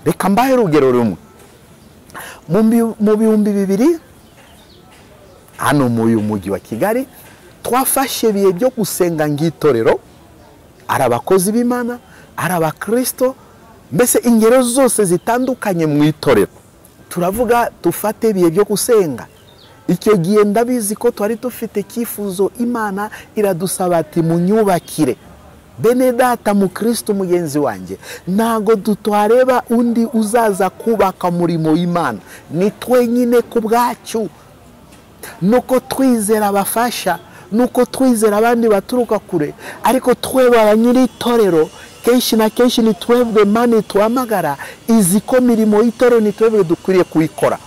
Reka mbahe urugero rumwe. Mu 2000 hano mu uyu mujyi wa Kigali twafashe ibihe byo gusenga ng'itorero, ari abakozi b'Imana, ari abakristo, mbese ingero zose zitandukanye mu itorero. Turavuga dufate ibihe byo gusenga. Icyo gihe ndabizi ko twari dufite icyifuzo, Imana iradusaba ati munyubakire. Bene data mu Kristo mugenzi wanjye, ntago dutwareba undi uzaza kubaka umurimo w'Imana, ni twenyine ku bwacu. Nuko twizera abafasha, nuko twizera abandi baturuka kure, ariko twebwe abanyiritorero kenshi na kenshi ni twebwe Mana ituhamagara, izi ko mirimo y'itorero ni twebwe dukwiriye kuyikora.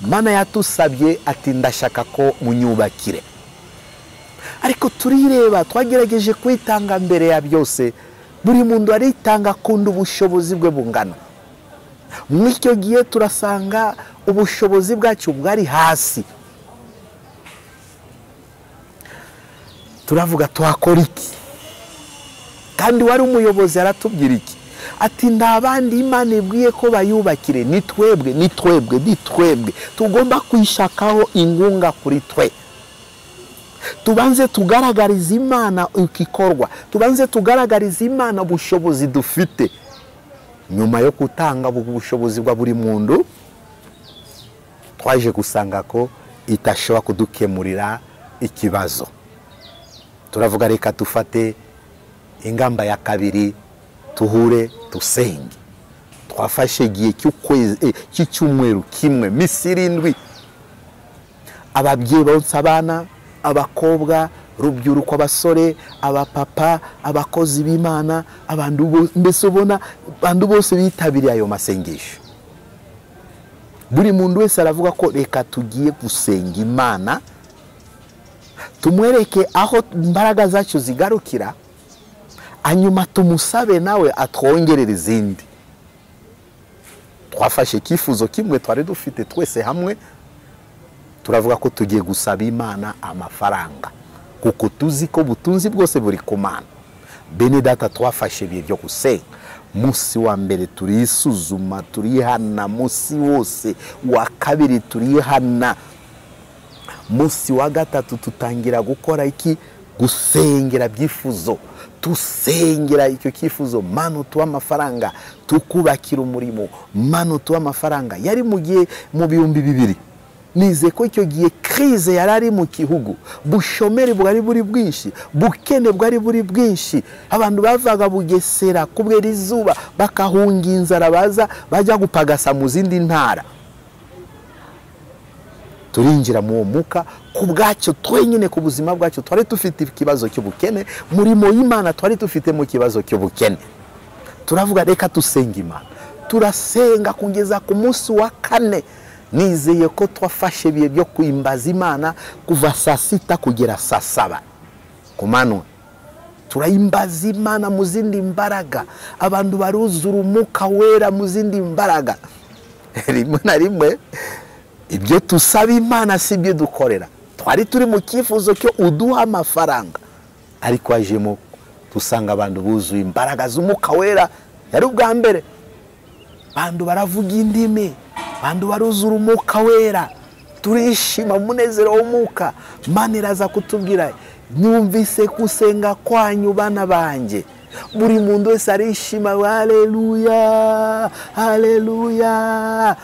Mana yatusabye ati ndashaka ko munyubakire. Ariko turireba, twagerageje kwitanga mbere ya byose, buri muntu aritanga akunda ubushobozi bwe bungana. Muri icyo gihe turasanga ubushobozi bwacu bwari hasi. Turavuga twakora iki? Kandi wari umuyobozi aratubwira iki? Ati nta bandi Imana ibwiye ko bayubakire, ni twebwe, ni twebwe, ni twebwe. Tugomba kwishakaho ingunga kuri twe. Tubanze tugaragariza Imana ikikorwa, tubanze tugaragariza Imana ubushobozi dufite. Nyuma yo gutanga ubushobozi bwa buri muntu, twaje gusanga ko itashobora kudukemurira ikibazo. Turavuga reka dufate ingamba ya kabiri, tuhure tusenge. Twafashe igihe cy'ukwezi cy'icyumweru kimwe, misi 7. Ababyeyi bonsa abana, abakobwa, rubyiruko, abasore, abapapa, abakozi b'Imana, abantu mbese ubona abantu bose bitabiriye ayo masengesho. Buri muntu wese aravuga ko reka tugiye gusenga Imana, tumwereke aho imbaraga zacu zigarukira, hanyuma tumusabe nawe atwongerere izindi. Twafashe ikifuzo kimwe twari dufite twese hamwe, turavuga ko tugiye gusaba Imana amafaranga, kuko tuzi ko ubutunzi bwose buri ku Mana. Bene data twafashe ibihe byo gusenga. Munsi wa mbere turisuzuma, turihana, munsi wose wa kabiri turihana, munsi wa gatatu tutangira gukora iki? Gusengera byifuzo. Tusengera icyo cyifuzo, Mana utuhe amafaranga tukubakira umurimo, Mana utuhe amafaranga. Yari mu gihe mu 2000, nize ko icyo gihe crise yari ari mu gihugu, bushomeri bwari buri bwinshi, bukene bwari buri bwinshi, abantu bavaga Bugesera kubera izuba bakahunga inzara, baza bajya gupagasa mu zindi ntara. Turinjira mu muka ku bwacyo twenyine, ku buzima bwacyo twari dufite ikibazo cy'ubukene, murimo y'Imana twari dufite mu kibazo cy'ubukene. Turavuga reka tusenga Imana. Turasenga kugeza ku munsi wa kane. Nizeye ko twafashe ibihe byo kwimbaza Imana kuva saa 6 kugera saa 7 ku manywa. Turayimbaza Imana mu zindi mbaraga, abantu baruzura umwuka wera mu zindi mbaraga. Rimwe na rimwe ibyo tusaba Imana si ibyo dukorera. Twari turi mu cyifuzo cyo uduha amafaranga, ariko ajemo tusanga abantu buzuye imbaraga z'umwuka wera. Yari ubwa mbere abantu baravuga indimi, abantu baruzura umwuka wera, turishima umunezero w'umwuka. Imana iraza kutubwira, nyumvise kusenga kwanyu bana banjye. Buri muntu wese arishima, haleluya, haleluya.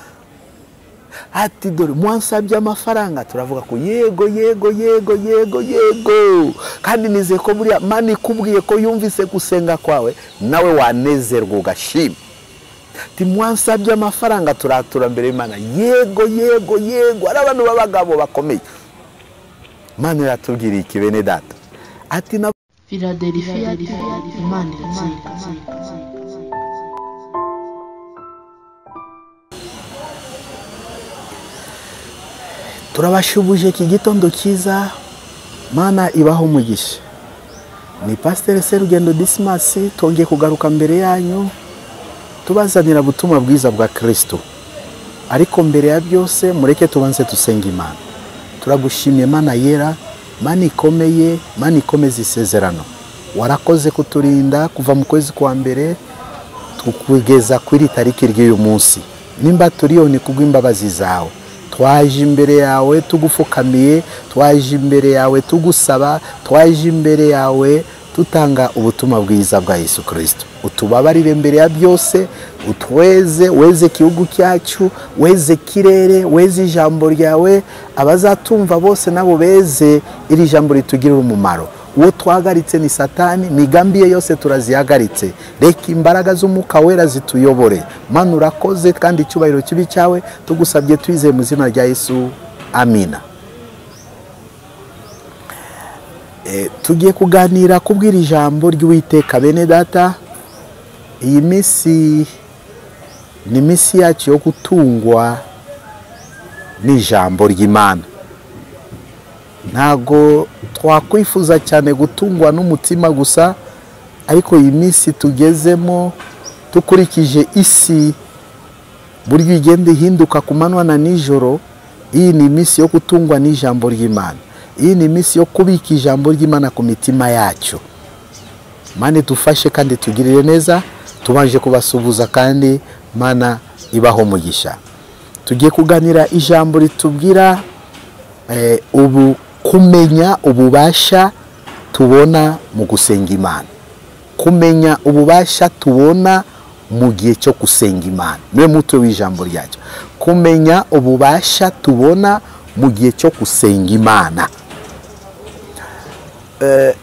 Ati dore mwansabye amafaranga, turavuga ko yego yego yego yego yego. Kandi nizeye ko buriya Imana ikubwiye ko yumvise gusenga kwawe, nawe wanezerwa ugashima. Ati mwansabye amafaranga, turatura mbere y'Imana, yego yego yego. Ari abantu b'abagabo bakomeye. Imana iratubwira iki bene data? Ati na Philadelphia, Imana iratsinda. Turabashubuje iki gitondo cyiza, Mana ibaho umugisha. Ni Pastor Serugendo Dismas, twongeye kugaruka mbere yanyu tubazanira ubutumwa bwiza bwa Kristo. Ariko mbere ya byose mureke tubanze tusenga Imana. Turagushimiye Mana yera, Mana ikomeye, Mana ikomeza isezerano. Warakoze kuturinda kuva mu kwezi kwa mbere, Tukugeza kuri tariki ry'uyu munsi. Nimba turiyo ni kubw'imbabazi zawe. Twaje imbere yawe tugufukamiye, twaje imbere yawe tugusaba, twaje imbere yawe tutanga ubutumwa bwiza bwa Yesu Kristo. Utubabarire mbere ya byose, utweze, weze igihugu cyacu, weze kirere, weze ijambo ryawe, abazatumva bose nabo beze iri jambo ritugirira umumaro. Uwo twahagaritse ni Satani, migambi ye yose turazihagaritse. Reka imbaraga z'Umwuka Wera zituyobore. Mana urakoze kandi icyubahiro kibi cyawe tugusabye twizeye mu izina rya Yesu. Amina. Tugiye kuganira kubwira ijambo ry'Uwiteka bene data. Iyi minsi ni minsi yacu yo gutungwa n'ijambo ry'Imana. Ntago twakwifuza cyane gutungwa n'umutima gusa, ariko iyi minsi tugezemo tukurikije isi buryo igenda ihinduka ku manywa na nijoro, iyi ni iminsi yo gutungwa n'ijambo ry'Imana. Iyi ni iminsi yo kubika ijambo ry'Imana ku mitima yacu. Mana dufashe kandi tugirire neza, tubanje kubasubuza kandi Mana ibaho umugisha. Tugiye kuganira ijambo ritubwira ubu kumenya ububasha tubona mu gusenga Imana. Kumenya ububasha tubona mu gihe cyo gusenga Imana. Niwe mutwe w'ijambo ryacu. Kumenya ububasha tubona mu gihe cyo gusenga Imana.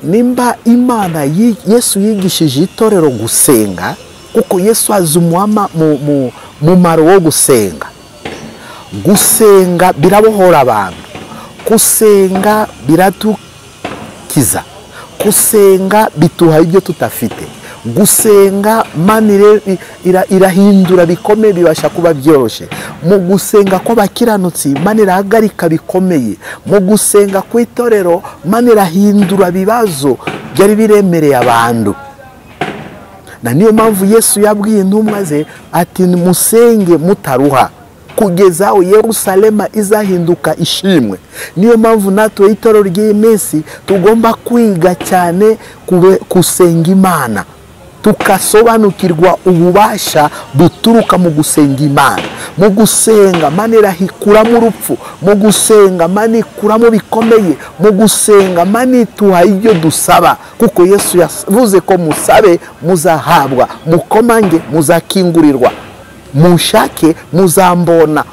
Nimba Imana Yesu yigishije itorero gusenga, kuko Yesu azi umumaro wo gusenga. Gusenga birabohora abantu. Gusenga biratukiza. Gusenga bituha ibyo tutafite. Gusenga Mana irahindura bikomeye bibasha kuba byoroshe. Mu gusenga kw'abakiranutsi Mana irahagarika bikomeye. Mu gusenga kw'itorero Mana irahindura bibazo byari biremereye abantu. Na niyo mpamvu Yesu yabwiye intumwa ze ati musenge mutaruha kugeza aho Yerusalema izahinduka ishimwe. Niyo mpamvu natwe itorero ry'iyi minsi tugomba kwiga cyane gusenga Imana, tukasobanukirwa ububasha buturuka mu gusenga Imana. Mu gusenga Mana irahikuramo urupfu, mu gusenga Mana ikuramo bikomeye, mu gusenga Mana ituha ibyo dusaba, kuko Yesu yavuze ko musabe muzahabwa, mukomange muzakingurirwa, mushake muzambona.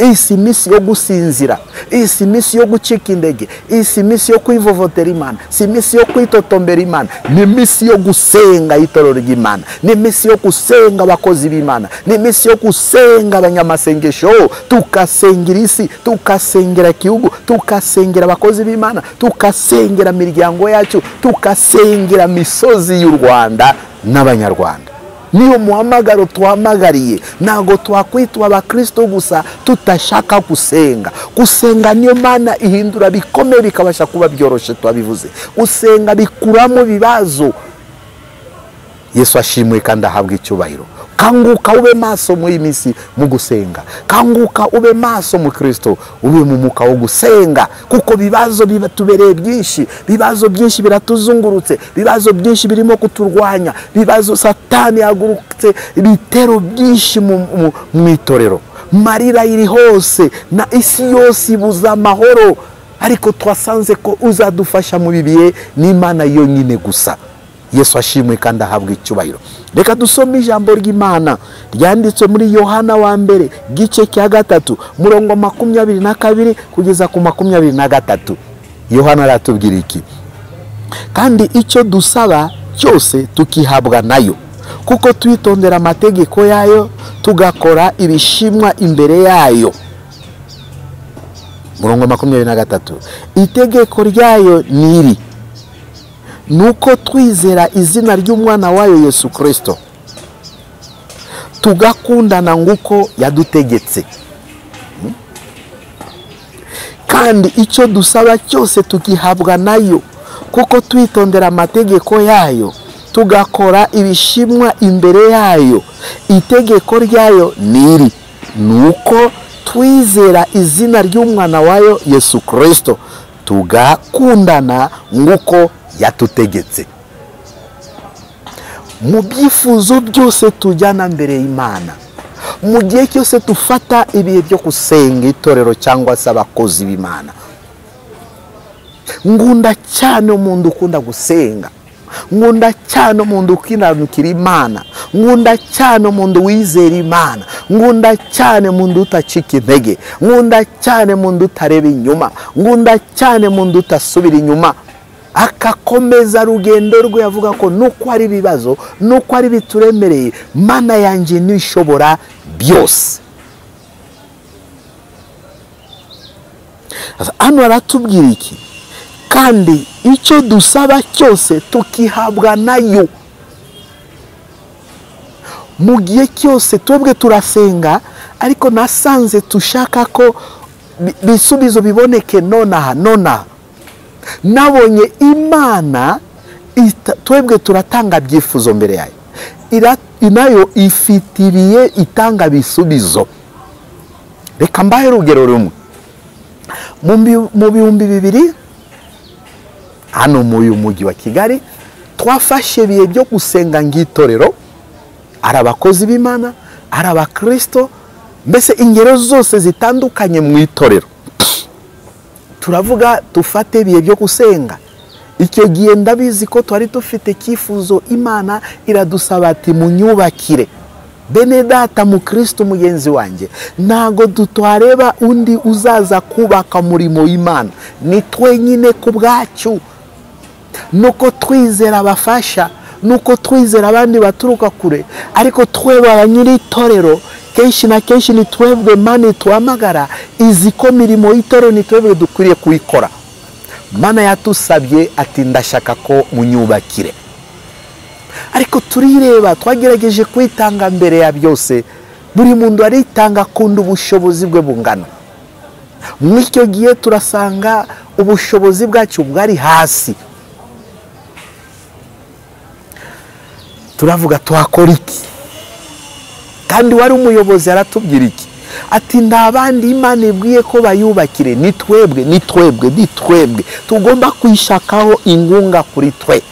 Iyi si iminsi yo gusinzira, iyi si iminsi yo gucika intege, iyi si iminsi yo kwivovotera Imana, si iminsi yo kwitotombera Imana, ni iminsi yo gusenga itorero ry'Imana, ni iminsi yo gusenga abakozi b'Imana, ni iminsi yo gusenga abanyamasengesho. Tukasengera isi, tukasengera igihugu, tukasengera abakozi b'Imana, tukasengera imiryango yacu, tukasengera misozi y'u Rwanda n'Abanyarwanda. Niyo muhamagaro tuhamagariye. Ntago twakwitwa abakristo gusa tutashaka gusenga. Gusenga niyo Mana ihindura bikomeye bikabasha kuba byoroshe, twabivuze. Gusenga bikuramo bibazo. Yesu ashimwe kandi ahabwe icyubahiro. Kanguka ube maso mu minsi mu gusenga. Kanguka ube maso mu Kristo, ube mu muka wo gusenga, kuko bibazo bibatubereye byinshi, bibazo byinshi biratuzungurutse, bibazo byinshi birimo kuturwanya, bibazo Satani yagurutse ibitero byinshi mu itorero. Marira iri hose na isi yose ibuza amahoro, ariko twasanze ko uzadufasha mu bibiye n'Imana yonyine gusa. Yesu ashimwe kandi ahabwe icyubahiro. Reka dusome ijambo ry'Imana ryanditswe muri Yohana wa mbere gice cya 3 murongo 22 kugeza ku 23. Yohana aratubwira iki? Kandi icyo dusaba cyose tukihabwa nayo, kuko twitondera amategeko yayo, tugakora ibishimwa imbere yayo. Murongo 23. Itegeko ryayo niri nuko twizera izina ry'umwana wayo Yesu Kristo, tugakundana nguko yadutegetse. Kandi icyo dusaba cyose tukihabwa nayo, kuko twitondera amategeko yayo, tugakora ibishimwa imbere yayo. Itegeko ryayo niri nuko twizera izina ry'umwana wayo Yesu Kristo, tugakundana nguko yatutegetse. Mu byifuzo byose tujyana mbere y'Imana, mu gihe cyose tufata ibihe byo gusenga itorero cyangwa se abakozi b'Imana, ngunda cyane umuntu ukunda gusenga, nkunda cyane umuntu ukiranukira Imana, nkunda cyane umuntu wizera Imana, nkunda cyane umuntu utacika intege, nkunda cyane umuntu utareba inyuma, nkunda cyane umuntu utasubira inyuma, akakomeza rugendo rwe avuga ko nuko ari ibibazo, nuko ari bituremereye, Mana yanjye nishobora byose. Hano aratubwira iki? Kandi icyo dusaba cyose tukihabwa nayo. Mu gihe cyose twebwe turasenga, ariko nasanze tushaka ko bisubizo biboneke nonaha nonaha. Nabonye Imana twebwe turatanga byifuzo mbere yayo, inayo ifitiriye itanga bisubizo. Reka mbahe urugero rumwe. Mu 2000 hano mu mujyi wa Kigali twafashe ibihe byo gusenga ng'itorero, ari abakozi b'Imana, ari abakristo, mbese ingero zose zitandukanye mu itorero. Turavuga tufate ibihe byo gusenga. Icyo gihe ndabizi ko twari dufite cyifuzo, Imana iradusaba ati munyubakire. Bene data mu Kristo mugenzi wanjye, ntago dutwareba undi uzaza kubaka umurimo w'Imana, ni twenyine ku bwacu. Nuko twizera abafasha, nuko twizera abandi baturuka kure, ariko twebwe abanyiritorero kenshi na kenshi ni twebwe Mana tuhamagara, izi ko mirimo y'itorero ni twebwe dukwiriye kuyikora. Mana yatusabye ati ndashaka ko munyubakire. Ariko turireba, twagerageje kwitanga mbere ya byose, buri muntu aritanga akunda ubushobozi bwe bungana. Muri icyo gihe turasanga ubushobozi bwacu bwari hasi. Turavuga twakora iki? Kandi wari umuyobozi aratubwira iki? Ati nta bandi Imana ibwiye ko bayubakire, ni twebwe, ni twebwe, ni twebwe. Tugomba kwishakaho ingunga kuri twe.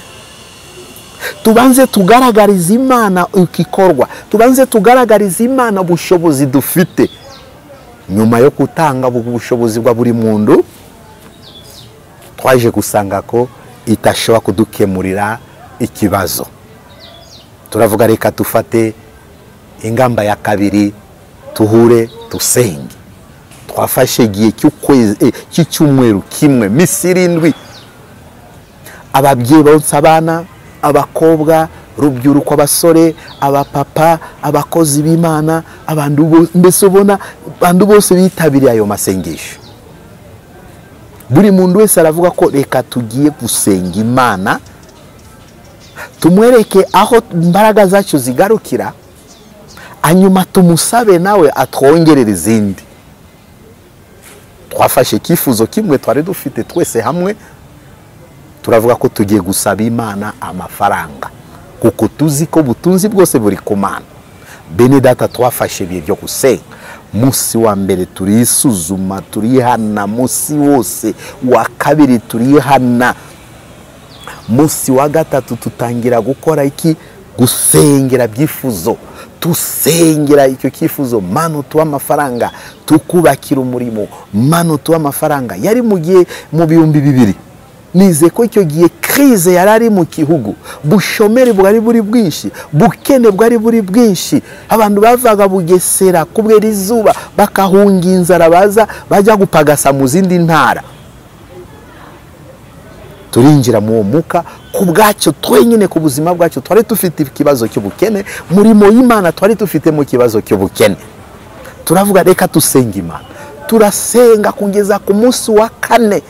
Tubanze tugaragariza Imana ikikorwa, tubanze tugaragariza Imana ubushobozi dufite. Nyuma yo gutanga ubushobozi bwa buri muntu, twaje gusanga ko itashobora kudukemurira ikibazo. Turavuga reka tufate ingamba ya kabiri, tuhure tusenge. Twafashe igihe cy'ukwezi cy'icyumweru kimwe, misi 7. Ababyeyi bonsa abana, abakobwa, rubyiruko, abasore, abapapa, abakozi b'Imana, abantu mbese ubona abantu bose bitabiriye ayo masengesho. Buri muntu wese aravuga ko reka tugiye gusenga Imana, tumwereke aho imbaraga zacu zigarukira, hanyuma tumusabe nawe atwongerere izindi. Twafashe ikifuzo kimwe twari dufite twese hamwe, turavuga ko tugiye gusaba Imana amafaranga, kuko tuzi ko butunzi bwose buri ku Mana. Bene data twafashe ibihe byo gusenga. Musi wa mbere turisuzuma, turihana, musi wose wa kabiri turihana, musi wa gatatu tutangira gukora iki? Gusengera byifuzo. Tusengera icyo cyifuzo, Mana utuhe amafaranga tukubakira umurimo, Mana utuhe amafaranga. Yari mu gihe mu 2000, nize ko icyo gihe crise yari ari mu gihugu, bushomeri bwari buri bwinshi, bukene bwari buri bwinshi, abantu bavaga Bugesera kubera izuba bakahunga inzara, baza bajya gupagasa mu zindi ntara. Turinjira mu muka ku bwacyo twenyine, ku buzima bwacu twari dufite ikibazo cy'ubukene, murimo y'Imana twari dufite mu kibazo cy'ubukene. Turavuga reka tusenga Imana. Turasenga kugeza ku munsi wa 4.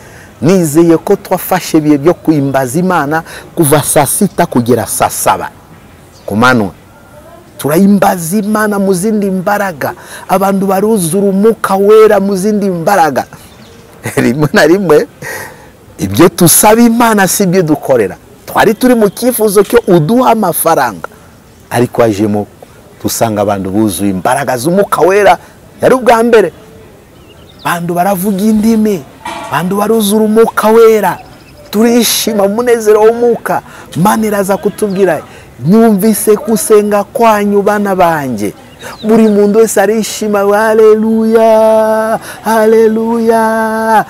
Nizeye ko twafashe ibihe byo kwimbaza Imana kuva saa 6 kugera saa 7 ku manywa. Turayimbaza Imana mu zindi mbaraga, abantu baruzura umwuka wera mu zindi mbaraga. Rimwe na rimwe ibyo tusaba Imana si ibyo dukorera. Twari turi mu cyifuzo cyo uduha amafaranga, ariko ajemo tusanga abantu buzuye imbaraga z'umwuka wera. Yari ubwa mbere abantu baravuga indimi, abantu baruzura umwuka wera, turishima umunezero w'umwuka. Imana iraza kutubwira Nyumvise kusenga kwanyu bana banjye. Buri muntu wese arishima, haleluya, haleluya.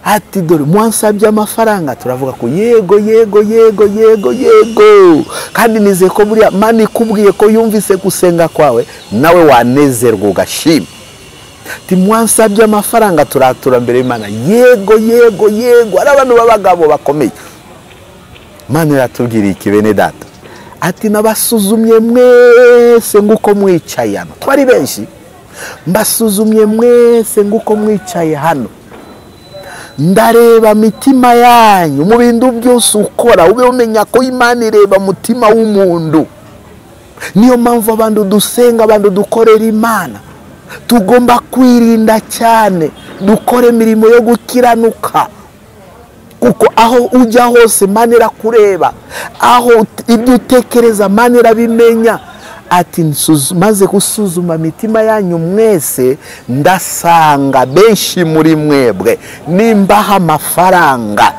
Ati dore mwansabye amafaranga, turavuga ko yego yego yego yego yego. Kandi nizeye ko buriya Imana ikubwiye ko yumvise gusenga kwawe, nawe wanezerwa ugashima. Ati mwansabye amafaranga, turatura mbere y'Imana, yego yego yego. Ari abantu b'abagabo bakomeye. Imana iratubwira iki bene data? Ati nabasuzumye mwese nguko mwicaye hano. Twari benshi, mbasuzumye mwese nguko mwicaye hano. Ndareba mitima yanyu mu bintu byose ukora, ube umenya ko Imana ireba mutima w'umuntu. Niyo mpamvu abantu dusenga, abantu dukorera Imana, tugomba kwirinda cyane, dukore imirimo yo gukiranuka. Kuko aho ujya hose Imana irakureba, aho ibyo utekereza Imana irabimenya. Ati maze gusuzuma mitima yanyu mwese, ndasanga benshi muri mwebwe nimbaha amafaranga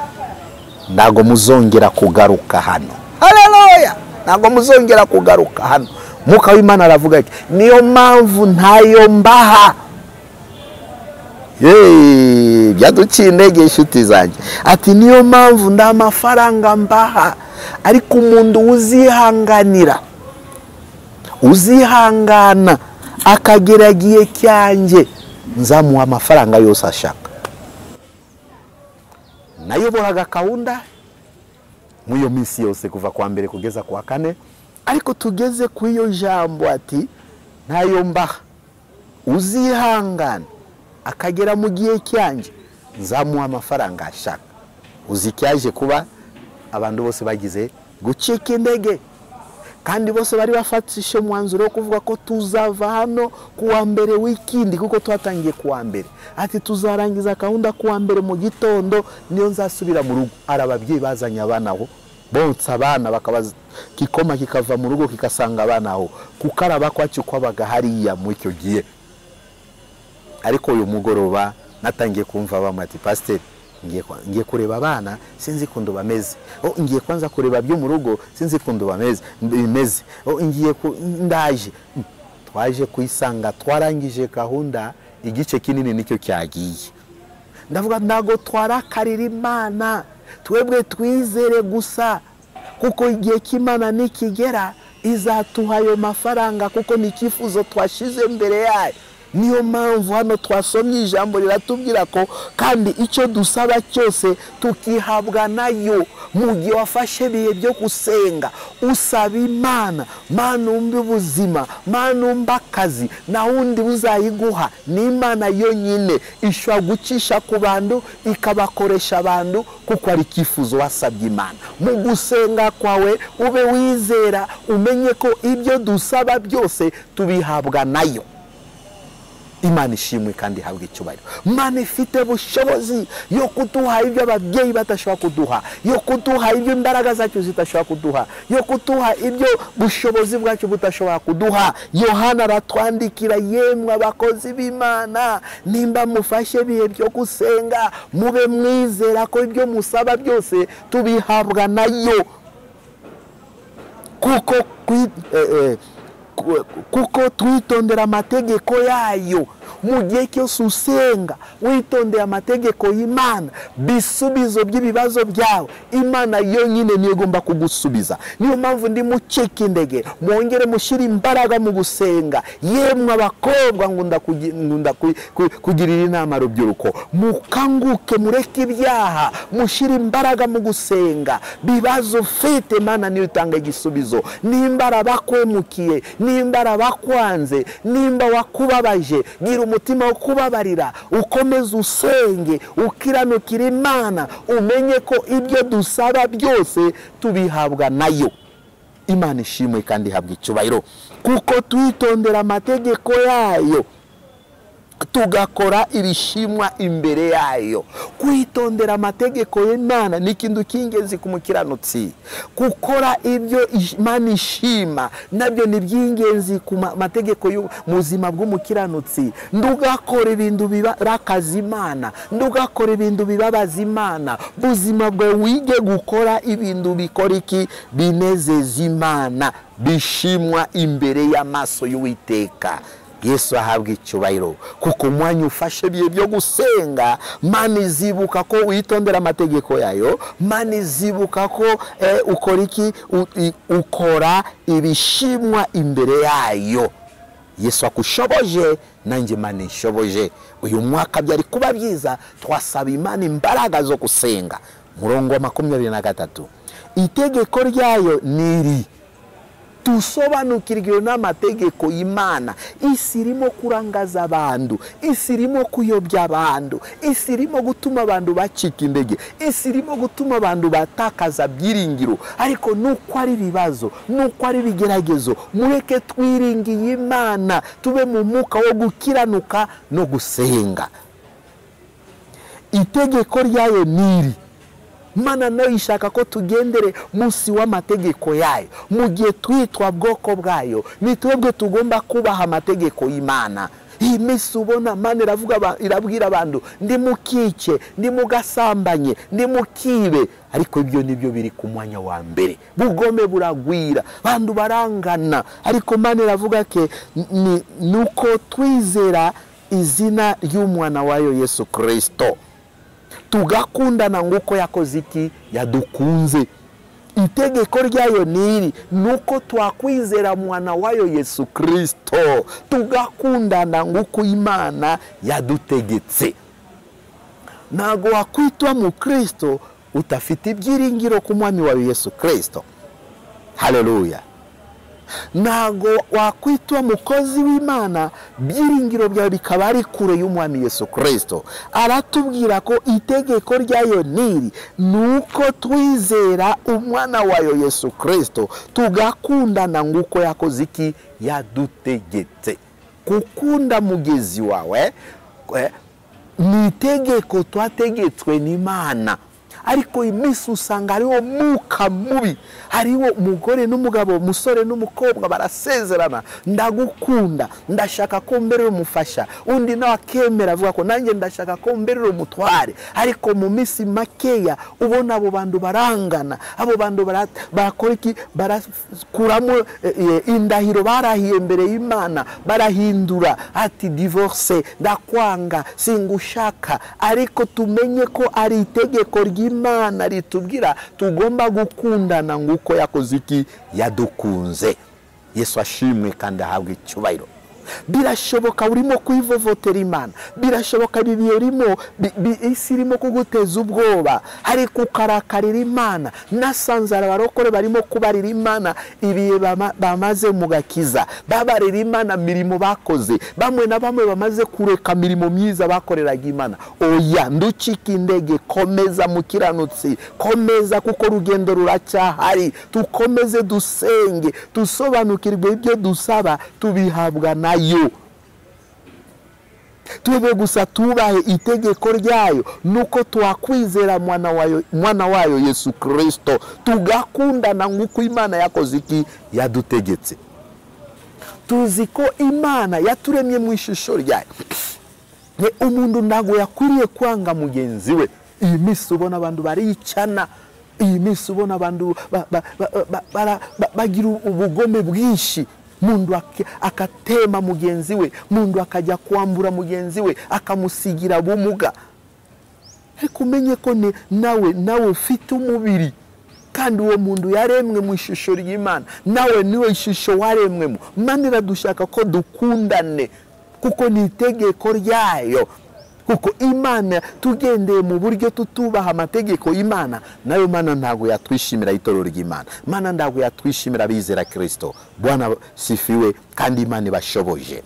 ntago muzongera kugaruka hano. Haleluya, ntago muzongera kugaruka hano. Mwuka w'Imana aravuga ati niyo mpamvu ntayo mbaha. Byaduciye intege inshuti zanjye. Ati niyo mpamvu nda mafaranga mbaha, ariko umuntu uzihanganira, uzihangana akagera igihe cyanjye, nzamuha amafaranga yose ashaka. Nayoboraga gahunda muri iyo minsi yose kuva kwa mbere kugeza kwa kane, ariko tugeze ku iyo jambo ati ntayo mbaha, uzihangana akagera mu gihe cyanjye, nzamuha amafaranga ashaka. Uzi icyaje kuba? Abantu bose bagize gucika intege, kandi bose bari bafatishe umwanzuro wo kuvuga ko tuzava hano kuwa mbere w'ikindi, kuko twatangiye kuwa mbere. Ati tuzarangiza gahunda kuwa mbere mu gitondo, niyo nzasubira mu rugo. Ari ababyeyi bazanye abana aho, bonsa abana bakabaza, kikoma kikava mu rugo kikasanga abana aho, kukaraba kwacu kwabaga hariya mu icyo gihe. Ariko uyu mugoroba natangiye kumva bamwe ati pastor, ngiye kureba abana sinzi kundu bameze. Ngiye kwanza kureba byo mu rugo sinzi kundu bameze bimeze. Ngiye ndaje. Twaje kuyisanga twarangije gahunda, igice kinini nicyo cyagiye. Ndavuga ntago twarakarira Imana, twebwe twizere gusa, kuko igihe cy'Imana nikigera izatuha ayo mafaranga, kuko ni icyifuzo twashize mbere yayo. Niyo mpamvu hano twasomye ijambo riratubwira ko kandi icyo dusaba cyose tukihabwa nayo. Mu gihe wafashe ibihe byo gusenga usaba Imana, Mana umbe ubuzima, Mana umbe akazi, na wundi uzayiguha ni Imana yonyine. Ishobora gucisha ku bantu ikabakoresha abantu, kuko ari icyifuzo wasabye Imana. Mu gusenga kwawe ube wizera, umenye ko ibyo dusaba byose tubihabwa nayo. Imana ishimwe kandi ihabwe icyubahiro. Imana ifite ubushobozi yo kuduha ibyo ababyeyi batashobora kuduha, yo kuduha ibyo imbaraga zacu zitashobora kuduha, yo kuduha ibyo bushobozi bwacu butashobora kuduha. Yohana aratwandikira, yemwe abakozi b'Imana, nimba mufashe ibihe byo gusenga, mube mwizera ko ibyo musaba byose tubihabwa nayo. Kuko twitondera amategeko yayo. Mu gihe cyose usenga witondera amategeko y'Imana, bisubizo by'ibibazo byawe Imana yonyine niyo igomba kugusubiza. Niyo mpamvu ndi mucike intege, mwongere mushyire imbaraga mu gusenga. Yemwe abakobwa, ngunda kugirira inama rubyiruko, mukanguke, mureke ibyaha, mushyire imbaraga mu gusenga. Bibazo ufite Imana niyo itanga igisubizo. Nimba abakwemukiye, nimba abakwanze, nimba wakubabaje, gira umutima wo kubabarira, ukomeze usenge, ukiranukira Imana, umenye ko ibyo dusaba byose tubihabwa nayo. Imana ishimwe kandi ihabwe icyubahiro, kuko twitondera amategeko yayo. Tugakora ibishimwa imbere yayo. Kwitondera amategeko y'Imana ni ikintu cy'ingenzi ku mukiranutsi. Gukora ibyo Imana ishima nabyo ni iby'ingenzi ku mategeko y'ubuzima bw'umukiranutsi. Ndugakora ibintu birakaza Imana, ndugakora ibintu bibabaza Imana. Buzima bwawe wige gukora ibintu bikora iki? Binezeza Imana, bishimwa imbere y'amaso y'Uwiteka. Yesu ahabwa icyubahiro, kuko umwanya ufashe biye byo gusenga, Mana izibuka ko witondera amategeko yayo, Mana izibuka ko ukora iki? Ukora ibishimwa imbere yayo. Yesu akushoboje, nanjye Mana inshoboje. Uyu mwaka byari kuba byiza twasaba Imana imbaraga zo gusenga. Murongo wa 23, itegeko ryayo niri tusobanukirwe n'amategeko y'Imana. Isi irimo kurangaza abantu, isi irimo kuyobya abantu, isi irimo gutuma abantu bacika intege, isi irimo gutuma abantu batakaza byiringiro. Ariko nuko ari ibibazo, nuko ari ibigeragezo, mureke twiringiye Imana, tube mu mwuka wo gukiranuka no gusenga. Itegeko ryayo niri. Mana nayo ishaka ko tugendere munsi w'amategeko yayo. Mu gihe twitwa bwoko bwayo, ni twebwe tugomba kubaha amategeko y'Imana. Iyi minsi ubona Mana iravuga, irabwira abantu ndimukice, ndimugasambanye, ndimukibe, ariko ibyo nibyo biri ku mwanya wa mbere. Bugome buragwira, bantu barangana, ariko Mana iravuga ke nuko twizera izina ry'umwana wayo Yesu Kristo, tugakundana nguko yakoze iki? Yadukunze. Itegeko ryayo niri nuko twakwizera mwana wayo Yesu Kristo, tugakundana nguko Imana yadutegetse. Ntago wakwitwa mu Kristo utafite ibyiringiro ku mwami wawe Yesu Kristo. Haleluya. Ntago wakwitwa mukozi w'Imana byiringiro byawe bikaba ari kure y'umwami Yesu Kristo. Aratubwira ko itegeko ryayo niri nuko twizera umwana wayo Yesu Kristo, tugakundana nguko yakoze iki? Yadutegetse. Gukunda mugezi wawe ni itegeko twategetswe n'Imana. Ariko iminsi usanga hariho mwuka mubi, hariho umugore n'umugabo, umusore n'umukobwa barasezerana, ndagukunda, ndashaka ko mberera umufasha, undi nawe akemera avuga ko nanjye ndashaka ko mberera umutware. Ariko mu minsi makeya ubona abo bantu barangana, abo bantu barakora iki? Barakuramo indahiro barahiye imbere y'Imana, barahindura ati divorce, ndakwanga, singushaka. Ariko tumenye ko ari itegeko ry'Imana ritubwira tugomba gukundana nguko yakoze iki? Yadukunze. Yesu ashimwe kandi ahabwe icyubahiro. Birashoboka urimo kwivovotera Imana, birashoboka bibiye urimo isi irimo kuguteza ubwoba, ariko ukarakarira Imana. Nasanze abarokore barimo kubarira Imana ibihe bamaze mu gakiza, babarira Imana mirimo bakoze, bamwe na bamwe bamaze kureka mirimo myiza bakoreraga Imana. Oya, nducika indege, komeza mukiranutsi, komeza kuko rugendo ruracyahari. Tukomeze dusenge, tusobanukirwe ibyo dusaba tubihabwa nayo. Twebwe gusa tubahe itegeko ryayo nuko twakwizera mwana wayo Yesu Kristo, tugakundana nguko Imana yakoze iki? Yadutegetse. Tuzi ko Imana yaturemye mu ishusho ryayo. Umuntu ntago yakwiriye kwanga mugenzi we. Iyi minsi ubona abantu baricana, iyi minsi ubona abantu bagira ubugome bwinshi. Mundu akatema mugenzi we, mundu akajya kwambura mugenzi we, akamusigira bumuga. Ariko umenye ko nawe ufite umubiri, kandi uwo mundu yaremwe mu ishusho ry'Imana, nawe niwe ishusho waremwemo. Imana iradushaka ko dukundane, kuko ni itegeko ryayo. Kuko Imana tugendeye mu buryo tutubaha amategeko y'Imana, nayo Mana ntago yatwishimira itorero ry'Imana. Mana ntago yatwishimira abizera Kristo. Bwana sifiwe kandi Imana ibashoboje.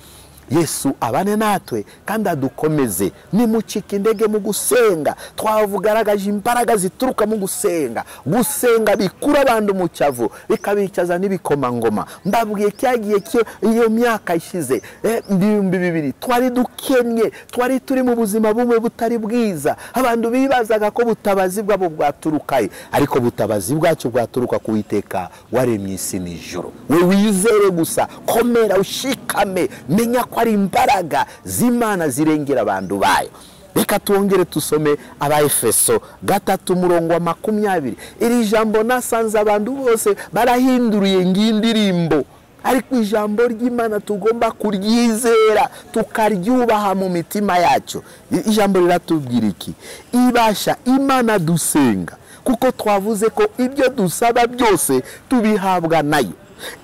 Yesu abane natwe kandi adukomeze. Nimucike intege mu gusenga. Twavugaragaje imbaraga zituruka mu gusenga. Gusenga bikura abantu mu cyavu, bikabicaza n'ibikomangoma. Mbabwiye cyagiye iyo myaka ishize 2000 twari dukennye, twari turi mu buzima bumwe butari bwiza. Abantu bibazaga ko butabazi bwabo bwaturukaye, ariko butabazi bwacu bwaturuka ku Uwiteka waremye isi n'ijuru. We wizere gusa, komera, ushikame, menya ko ari imbaraga z'Imana zirengera abantu bayo. Reka tuongere tusome Abaefeso 3:20. Iri jambo nasanze abantu bose barahinduriye ng'indirimbo, ariko ijambo ry'Imana tugomba kuryizera tukaryubaha mu mitima yacu. Ijambo riratubwira iki? Ibasha Imana dusenga, kuko twavuze ko ibyo dusaba byose tubihabwa nayo.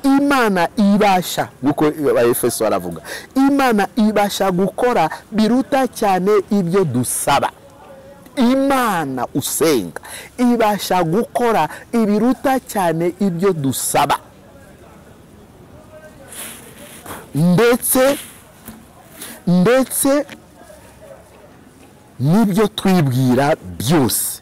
Imana ibasha, nkuko Abaefeso aravuga, Imana ibasha gukora biruta cyane ibyo dusaba. Imana usenga ibasha gukora ibiruta cyane ibyo dusaba, ndetse n'ibyo twibwira byose,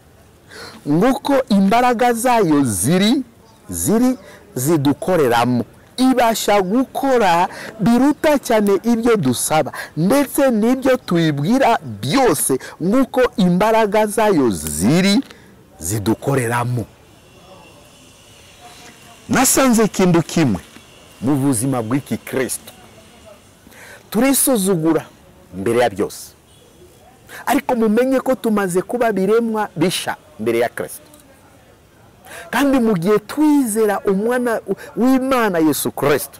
nguko imbaraga zayo ziri zidukoreramo. Ibasha gukora biruta cyane ibyo dusaba ndetse n'ibyo twibwira byose, nguko imbaraga zayo ziri zidukoreramo. Nasanze ikintu kimwe mu buzima bw'iki Kristo, turisuzugura mbere ya byose, ariko mumenye ko tumaze kuba biremwa bisha mbere ya Kristo. Kandi mu gihe twizera umwana w'Imana Yesu Kristo,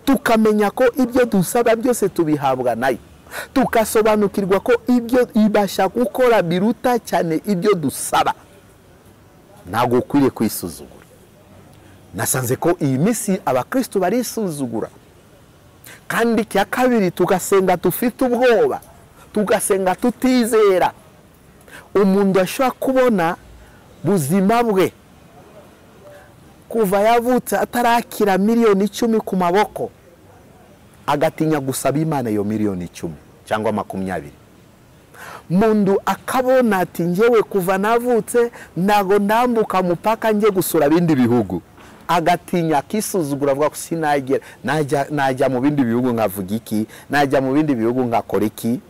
tukamenya ko ibyo dusaba byose tubihabwa nayo, tukasobanukirwa ko ibyo ibasha gukora biruta cyane ibyo dusaba, ntabwo ukwiriye kwisuzugura. Nasanze ko iyi minsi abakristo barisuzugura. Kandi icya kabiri, tugasenga dufite ubwoba, tugasenga tutizera. Umuntu ashobora kubona buzima bwe kuva yavutse atarakira 10,000,000 ku maboko, agatinya gusaba Imana iyo 10,000,000 cyangwa 20. Mundu akabona ati njyewe kuva navutse ntago ndambuka mupaka nje gusura bindi bihugu, agatinya akisuzugura, avuga ko sinagera, najya mu bindi bihugu nkavuga iki, najya mu bindi bihugu nkakora iki.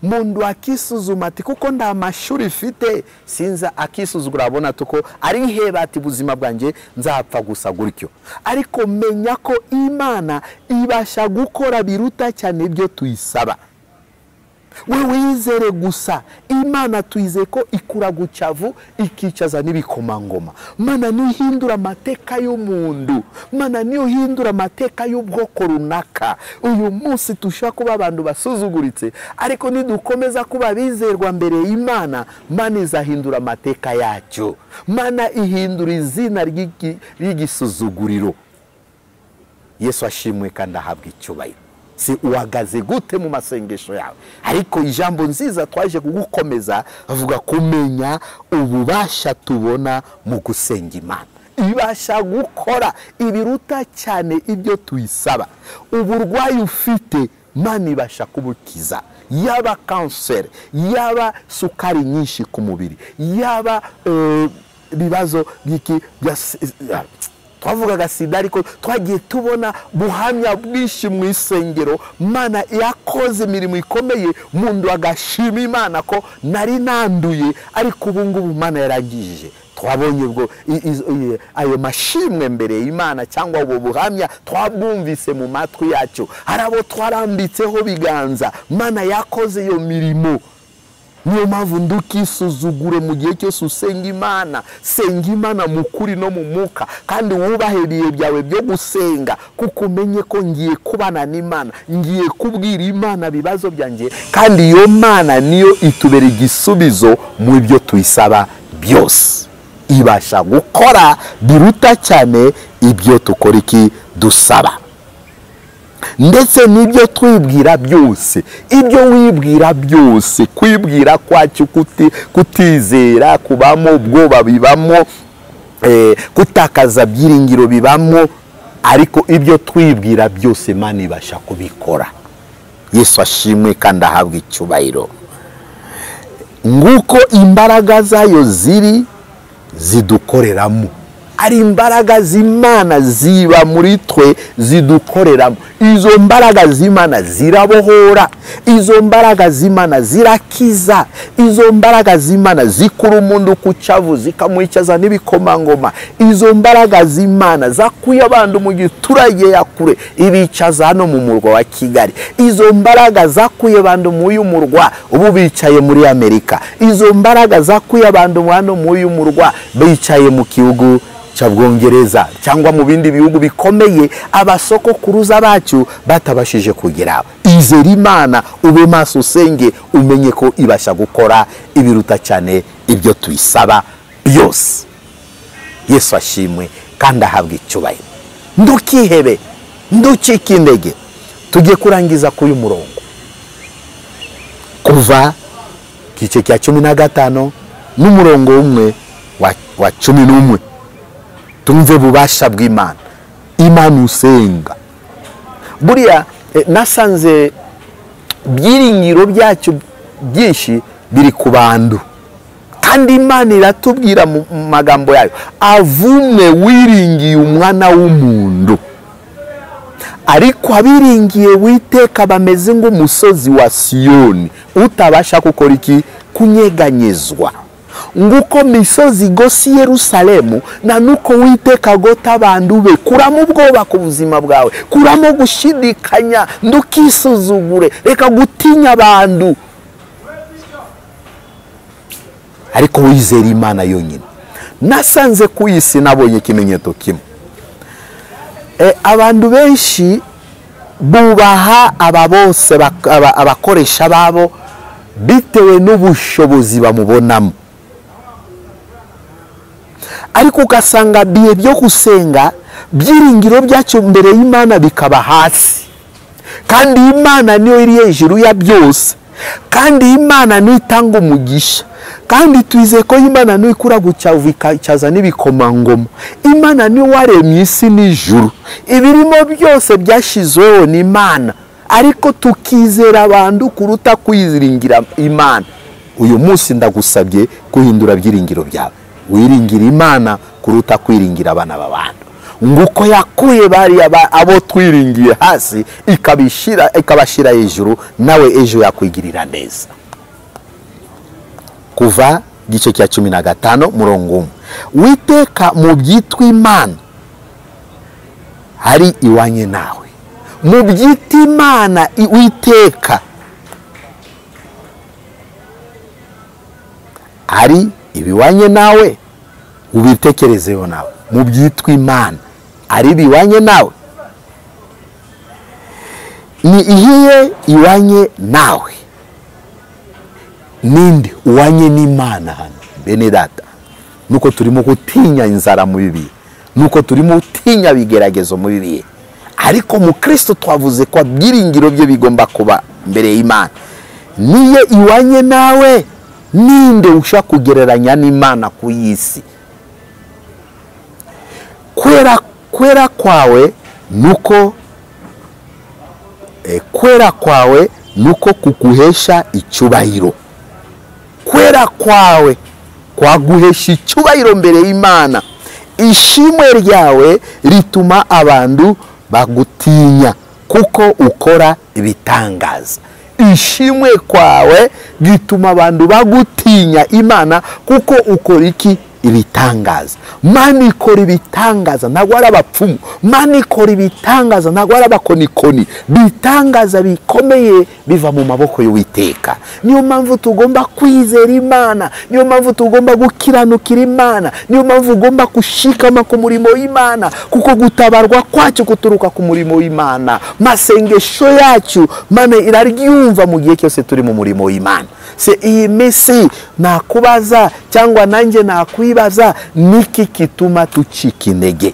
Mundu akisuzuma ati kuko nda mashuri mfite sinza, akisuzugura abona tuko ari heba ati buzima bwanje nzapfa gusa gutyo. Ariko menya ko Imana ibasha gukora biruta cyane ibyo tuyisaba. We wizere gusa. Imana tuize ko ikura gucavu ikicaza n'ibikomangoma. Mana niyo ihindura amateka y'umuntu, Mana niyo ihindura amateka y'ubwoko runaka. Uyu munsi tushobora kuba abantu basuzuguritse, ariko nidukomeza kuba bizerwa mbere y'Imana, Mana izahindura amateka yacu. Mana ihindura izina ry'igisuzuguriro. Yesu ashimwe kandi ahabwe icyubahiro. Si uhagaze gute mu masengesho yawe? Ariko ijambo nziza twaje kugukomeza avuga kumenya ububasha tubona mu gusenga Imana. Ibasha gukora ibiruta cyane ibyo tuyisaba. Uburwayi ufite Imana ibasha kubukiza, yaba kanseri, yaba sukari nyinshi ku mubiri, yaba ibibazo by'iki bya twavugaga sida, ariko twagiye tubona buhamya bwinshi mu isengero. Mana yakoze imirimo ikomeye, mundu agashima Imana ko nari nanduye, ariko ubu ngubu Mana yarangije. Twabonye ubwo ayo mashimwe mbere y'Imana cyangwa ubu buhamya twabwumvise mu matwi yacu. Hari abo twarambitseho biganza, Mana yakoze iyo mirimo. Niyo mpamvu ndukisuzugure mu gihe cyose usenga Imana. Senga Imana mu kuri no mu mwuka, kandi wubahe ibihe byawe byo gusenga, kuko umenye ko ngiye kubana n'Imana, ngiye kubwira Imana ibibazo byanjye, kandi iyo Mana niyo itubera igisubizo mu byo tuyisaba byose. Ibasha gukora biruta cyane ibyo tukora iki dusaba, ndetse n'ibyo twibwira byose. Ibyo wibwira byose, kwibwira kwacu kutizera kubamo, ubwoba bibamo, kutakaza byiringiro bibamo, ariko ibyo twibwira byose Imana ibasha kubikora. Yesu ashimwe kandi ahabwe icyubahiro. Nguko imbaraga zayo ziri zidukoreramo. Ari imbaraga z'Imana ziba muri twe zidukoreramo. Izo mbaraga z'Imana zirabohora, izo mbaraga z'Imana zirakiza, izo mbaraga z'Imana zikura umuntu ku cyavu zikamwicaza n'ibikomangoma. Izo mbaraga z'Imana zakuye abantu mu giturage ya kure ibicaza hano mu murwa wa Kigali. Izo mbaraga zakuye abantu mu uyu murwa ubu bicaye muri Amerika. Izo mbaraga zakuye abantu hano mu uyu murwa bicaye mu gihugu cya Bwongereza cyangwa mu bindi bihugu bikomeye abasokokuruza bacu batabashije kugera. Izere Imana, ube maso usenge, umenye ko ibasha gukora ibiruta cyane ibyo tuyisaba byose. Yesu ashimwe kandi ahabwe icyubahiro. Ndukihebe, nducike intege. Tugiye kurangiza kuri uyu murongo. Kuva igice cya 15 n'umurongo umwe wa 11. Tumve bubasha bw'Imana. Imana usenga. Buriya nasanze byiringiro byacu byinshi biri ku bantu. Kandi Imana iratubwira mu magambo yayo, avumwe wiringiye umwana w'umuntu. Ariko abiringiye Uwiteka bameze nk'umusozi wa Siyoni utabasha gukora iki? Kunyeganyezwa. Nguko misozi gosi Yerusalemu na nuko Uwiteka agota abantu be. Kuramo ubwoba ku buzima bwawe, kuramo gushidikanya, ndukisuzugure, reka gutinya abantu, ariko wizera Imana yonyine. Nasanze ku isi nabonye ikimenyetso kimwe. Abantu benshi bubaha aba bose abakoresha babo bitewe n'ubushobozi bamubonamo. Ariko ugasanga bihe byo gusenga byiringiro byacu mbere y'Imana bikaba hasi. Kandi Imana niyo iri hejuru ya byose. Kandi Imana niyo itanga umugisha. Kandi twizeye ko Imana niyo ikura gucyavu ikacaza n'ibikomangoma. Imana niyo waremye isi n'ijuru. Ibirimo byose byashizweho n'Imana. Ariko tukizera abantu kuruta kwiziringira Imana. Uyu munsi ndagusabye guhindura byiringiro byawe. Wiringira Imana kuruta kwiringira abana b'abantu. Nguko yakuye bariya abo twiringiye hasi ikabashira hejuru, nawe ejo yakwigirira neza. Kuva gice cya 15 murongo 1. Witeka mu byitwa Imana hari iwanye nawe. Mu byitwa Imana Uwiteka hari ibiwanye nawe, ubitekerezeho nawe. Mu byitwa Imana ari biwanye nawe, ni ihiye iwanye nawe, ninde uwanye n'Imana hano bene data? Nuko turimo gutinya inzara mu bibi, nuko turimo gutinya bigeragezo mu bibi, ariko mu Kristo twavuze ko byiringiro bye bigomba kuba mbere y'Imana. Niye iwanye nawe, ninde ushaka kugereranya n'Imana ku isi? Kwera kwawe nuko kwera kwawe nuko kukuhesha icyubahiro. Kwera kwawe kwaguhesha icyubahiro mbere y'Imana. Ishimwe ryawe rituma abantu bagutinya kuko ukora ibitangaza. Ishimwe kwawe gituma abantu bagutinya Imana kuko ukora iki? Ibitangaza. Mana ikora ibitangaza, ntabwo ari abapfumu. Mana ikora ibitangaza, ntabwo ari abakonikoni. Bitangaza bikomeye biva mu maboko y'Uwiteka. Niyo mpamvu tugomba kwizera Imana, niyo mpamvu tugomba gukiranukira Imana, niyo mpamvu ugomba gushikama ku murimo w'Imana, kuko gutabarwa kwacu kuturuka ku murimo w'Imana. Masengesho yacu Mana iraryumva mu gihe cyose turi mu murimo w'Imana. Se iyi misi nakubaza cyangwa nanjye nakwibaza, niki kituma tucika intege?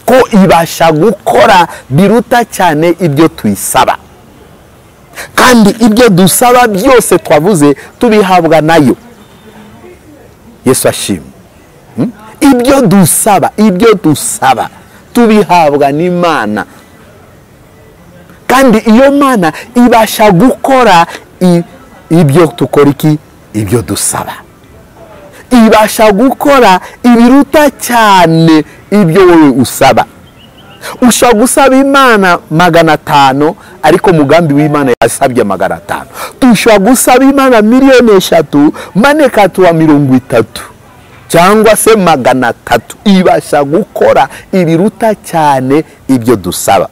Ko ibasha gukora biruta cyane ibyo tuyisaba. Kandi ibyo dusaba byose twavuze tubihabwa nayo. Yesu ashimwe. Ibyo dusaba, ibyo dusaba tubihabwa n'Imana. Kandi iyo Mana ibasha gukora ibyo tukora iki, ibyo dusaba. Ibasha gukora ibiruta cyane ibyo wowe usaba. Ushobora gusaba Imana 500, ariko mugambi w'Imana yasabye 500. Tushobora gusaba Imana 3 miliyoni, maneka tuwa 30 cyangwa se 300. Ibasha gukora ibiruta cyane ibyo dusaba.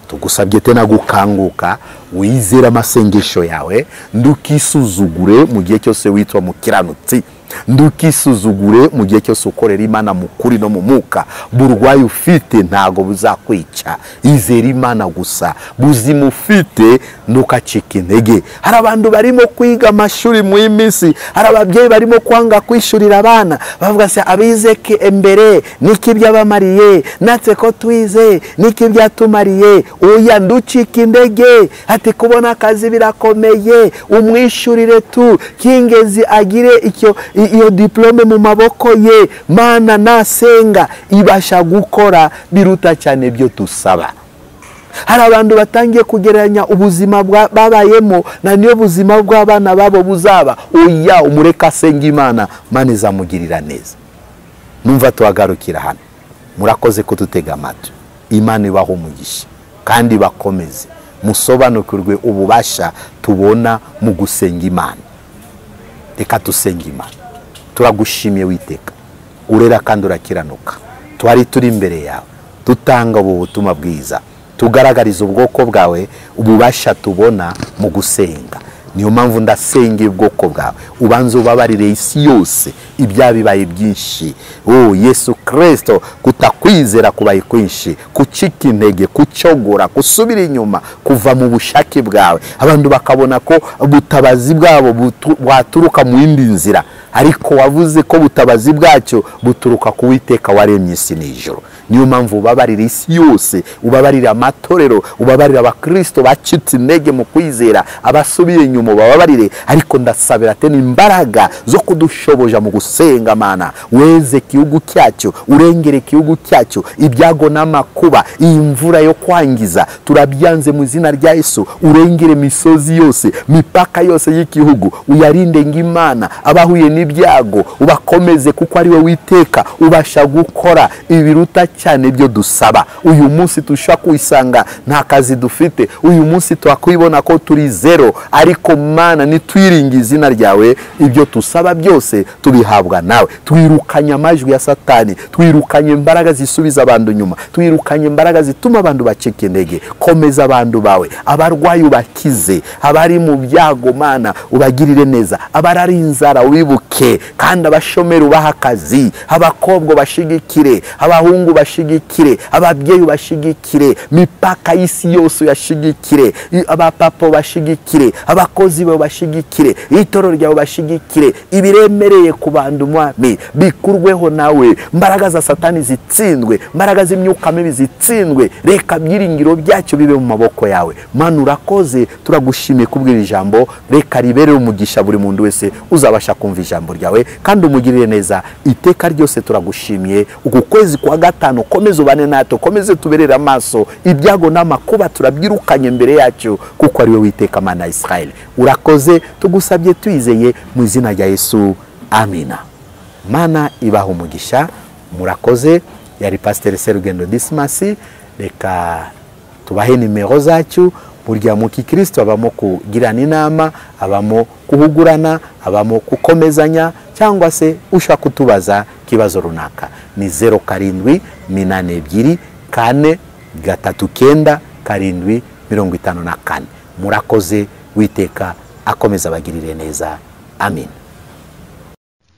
Tugusabye tena gukanguka, wizere amasengesho yawe, ndukisuzugure mu gihe cyose witwa mukiranutsi, ndukisuzugure mu gihe cyose ukorera Imana mu kuri no mu mwuka. Burwayi ufite ntago buzakwica, izera Imana gusa. Buzima ufite ntukacike intege. Hari abantu barimo kwiga amashuri mu iminsi, hari ababyeyi barimo kwanga kwishurira abana, bavuga se abize imbere niki byabamariye, natse ko twize niki byatumariye. Oya, nducike intege, ati kubona akazi birakomeye, umwishurire tu kingezi agire icyo iyo diplome mu maboko ye. Mana nasenga ibasha gukora biruta cyane byo dusaba. Hari abantu batangiye kugereranya ubuzima babayemo na niyo buzima bw'abana babo buzaba. Oya, umureka asenga Imana, Mana izamugirira neza. Numva tuhagarukira hano. Murakoze kudutega amatwi. Imana ibaho umugisha kandi bakomeze musobanukirwe ububasha tubona mu gusenga Imana. Reka dusenga Imana. Turagushimiye Witeka, urera kandi urakiranuka. Twari turi imbere yawe dutanga ubu butumwa bwiza, tugaragariza ubwoko bwawe ububasha tubona mu gusenga. Niyo mpamvu ndasenga ubwoko bwawe, ubanze ubabarire isi yose ibyaha bibaye byinshi. Oh Yesu Kristo, kutakwizera kubaye kwinshi, kucika intege, kucogora, gusubira inyuma, kuva mu bushake bwawe. Abantu bakabona ko ubutabazi bwabo bwaturuka mu yindi nzira, ariko wavuze ko ubutabazi bwacyo buturuka ku Witeka waremye isi n'ijoro. Niyo mpamvu ubabarira isi yose, ubabarira amatorero, ubabarira abakristo bacitse intege mu kwizera, abasubiye inyuma ubabarire. Ariko ndasabira tena imbaraga zo kudushoboja mu gusenga. Mana, weze igihugu cyacu, urengere igihugu cyacu ibyago n'amakuba, iyi mvura yo kwangiza turabyanze mu izina rya Yesu. Urengere misozi yose, mipaka yose y'igihugu, uyarinde ng'Imana. Abahuye n'ibyago ubakomeze, kuko ari we Witeka ubasha gukora ibiruta cyane ibyo dusaba. Uyu munsi tushobora kwisanga nta kazi dufite, uyu munsi twakwibona ko turi zero, ariko Mana nitwiringa izina ryawe, ibyo tusaba byose tubihabwa nawe. Twirukanye amajwi ya Satani, twirukanye imbaraga zisubiza abantu nyuma, twirukanye imbaraga zituma abantu bacika intege. Komeza abantu bawe, abarwayi ubakize, abari mu byago Mana ubagirire neza, abarari inzara wibuke, kandi abashomeri ubaha akazi, abakobwa bashigikire, abahungu bashigikire, ababyeyi bashigikire, mipaka y'isi yose uyashigikire, abapapa bashigikire, abakozi bawe bashigikire, itorero ryawe bashigikire. Ibiremereye ku bantu Mwami bikurweho nawe, imbaraga za Satani zitsindwe, imbaraga z'imyuka mibi zitsindwe, reka byiringiro byacyo bibe mu maboko yawe. Mana urakoze, turagushimiye kubwira ijambo, reka ribere umugisha buri muntu wese uzabasha kumva ijambo ryawe, kandi umugirire neza iteka ryose. Turagushimiye uku kwezi kwa gatanu, komeze ubane natwe, komeze tuberere amaso. Ibyago n'amakuba turabyirukanye imbere yacu, kuko ari we Witeka Mana ya Israel. Urakoze, tugusabye twizeye mu izina rya Yesu, amina. Mana ibaha umugisha, murakoze. Yari Pasiteri Serugendo Dismasi. Reka tubahe nimero zacu. Burya mu kikristo abamo kugirana inama, abamo kuhugurana, abamo gukomezanya, cyangwa se ushaka kutubaza kibazo runaka. Ni 07 82 4 3 9 7 54. Murakoze, Witeka akomeza abagirire neza, amin.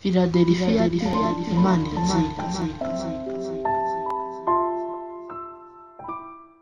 Philadelphia, Imana iratsinda.